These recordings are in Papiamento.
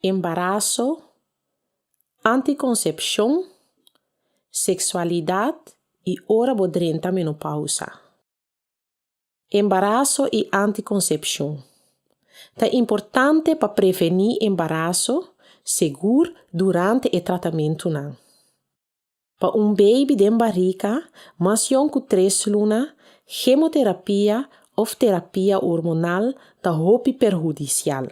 Embaraso, antikonsepshon, seksualidat i ora bo drenta menopousa. Embaraso i antikonsepshon. Ta importante pa prevení embaraso, sigur durante e tratamentunan. Pa un baby den barika mas yòn ku tres luna, kemoterapia òf terapia hormonal ta hopi perhudisial.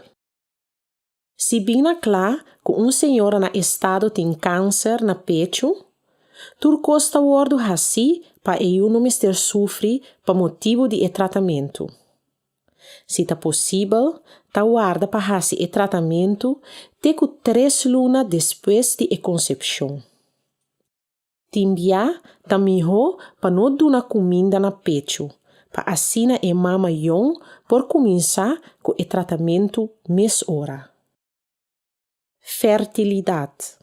Si bin na kla ku un señora na estado tin kanser na pechu, tur kos ta wòrdu hasí pa e yu no mester sufri pa motibu di e tratamentu. Si ta posibel, ta warda pa hasi e tratamentu te ku tres luna despues di e konsepshon. Tin bia ta mihó pa no duna kuminda na pechu, pa asina e mama yòn por kuminsá ku e tratamentu mesora. Fertilidat.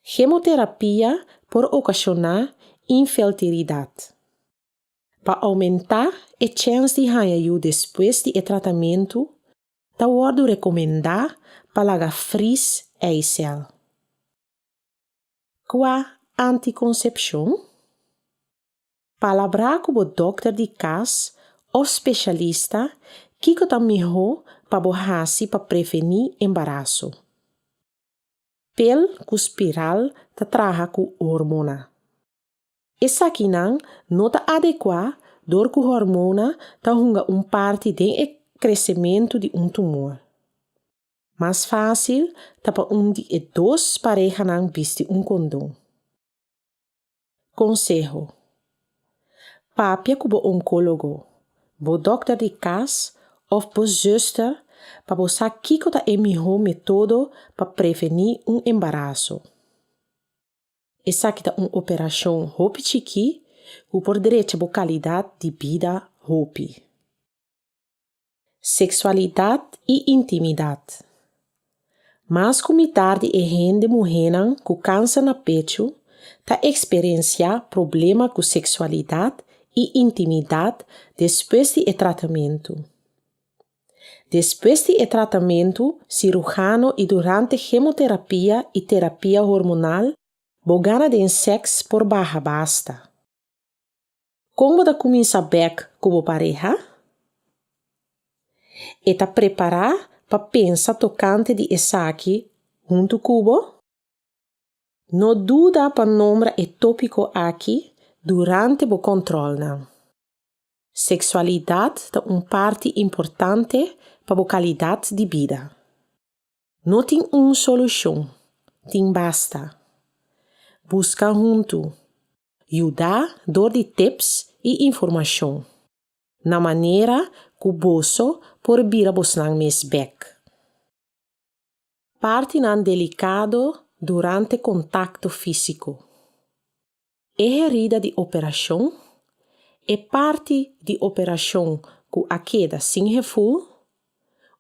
Gemoterapia por okashoná infeltilidat. Pa oumentá e chèns di haña yu despues di e tratamentu, ta wòrdu rekomendá pa laga fris eisèl. Kua antikonsepshon? Palabrá ku bo dòkter di kas òf spesialista kiko ta mihó pa bo hasi pa prevení embaraso. Pel ku spiral ta traha ku hormona. Esakinan no ta adekuá dor ku hormona ta hunga un parti den e kresementu di un tumor. Mas fásil ta pa un di e dos parehanan bisti un kondon. Konseho, Papia ku bo onkólogo, bo dòkter di kas òf bo zùster pa bo sa kiko ta e mihó metodo pa prevení un embaraso. Esaki ta un operashon hopi chikí ku por drecha bo kalidat di bida hopi. Seksualidat i intimidat. Mas ku mitar di e hende muhénan ku kanser na pechu ta eksperensiá problema ku seksualidat i intimidat despues di e tratamentu. Despues di e tratamentu siruhano i durante gemoterapia i terapia hormonal, bo gana den sèks por baha basta. Kon bo ta kuminsá bèk ku bo pareha? E ta prepará pa pensa tokante di esaki huntu ku bo? No duda pa nombra e tópiko aki durante bo kòntròlnan. Seksualidat ta un parti importante pa bo kalidat di bida. No tin un solushon, tin basta. Buska huntu. Yuda dor di tips i informashon, na manera ku boso por bira bosnan mes bèk. Partinan delikado durante kontakto físiko. E herida di operashon, e parti di operashon ku a keda sin heful,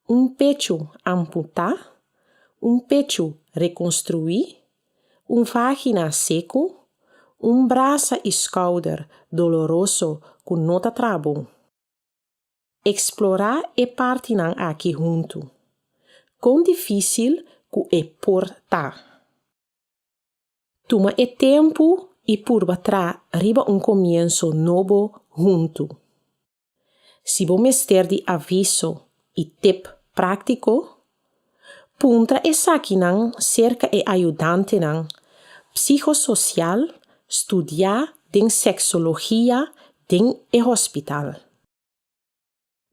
un pechu amputá, un pechu rekonstruí, Un vagina seku, un brasa i skouder doloroso ku no ta traha bon. Eksplorá e partinan aki huntu. Kon difísil ku e por ta. Tuma e tempu i purba traha riba un komienso nobo huntu. Si bo mester di aviso i tip práktiko, puntra esakinan serka e ayudantenan psikososial studiá den seksologia den e hospital.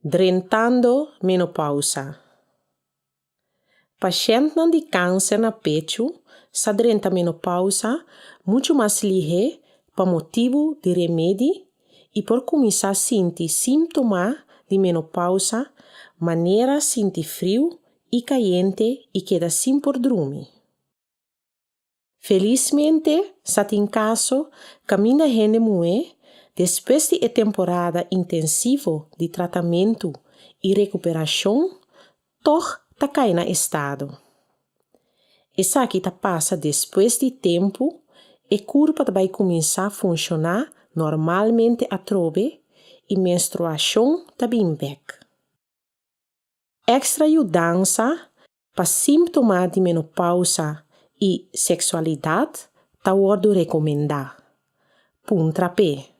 Drentando menopousa. Pashèntnan di kanser na pechu sa drenta menopousa muchu mas lihé pa motibu di remedi i por kuminsá sinti símtoma di menopousa manera sinti friu i kayente i keda sin por drumi. Felismente sa tin kaso kaminda hende muhé despues di e temporada intensivo di tratamentu i rekuperashon tòg ta kai na estado. Esaki ta pasa despues di tempu e kurpa ta bai kuminsá funshoná normalmente atrobe i menstruashon ta bin bèk. Èkstra yudansa. pa símptoma di menopausa i seksualidat ta wòrdu rekomendá. Puntra p'e.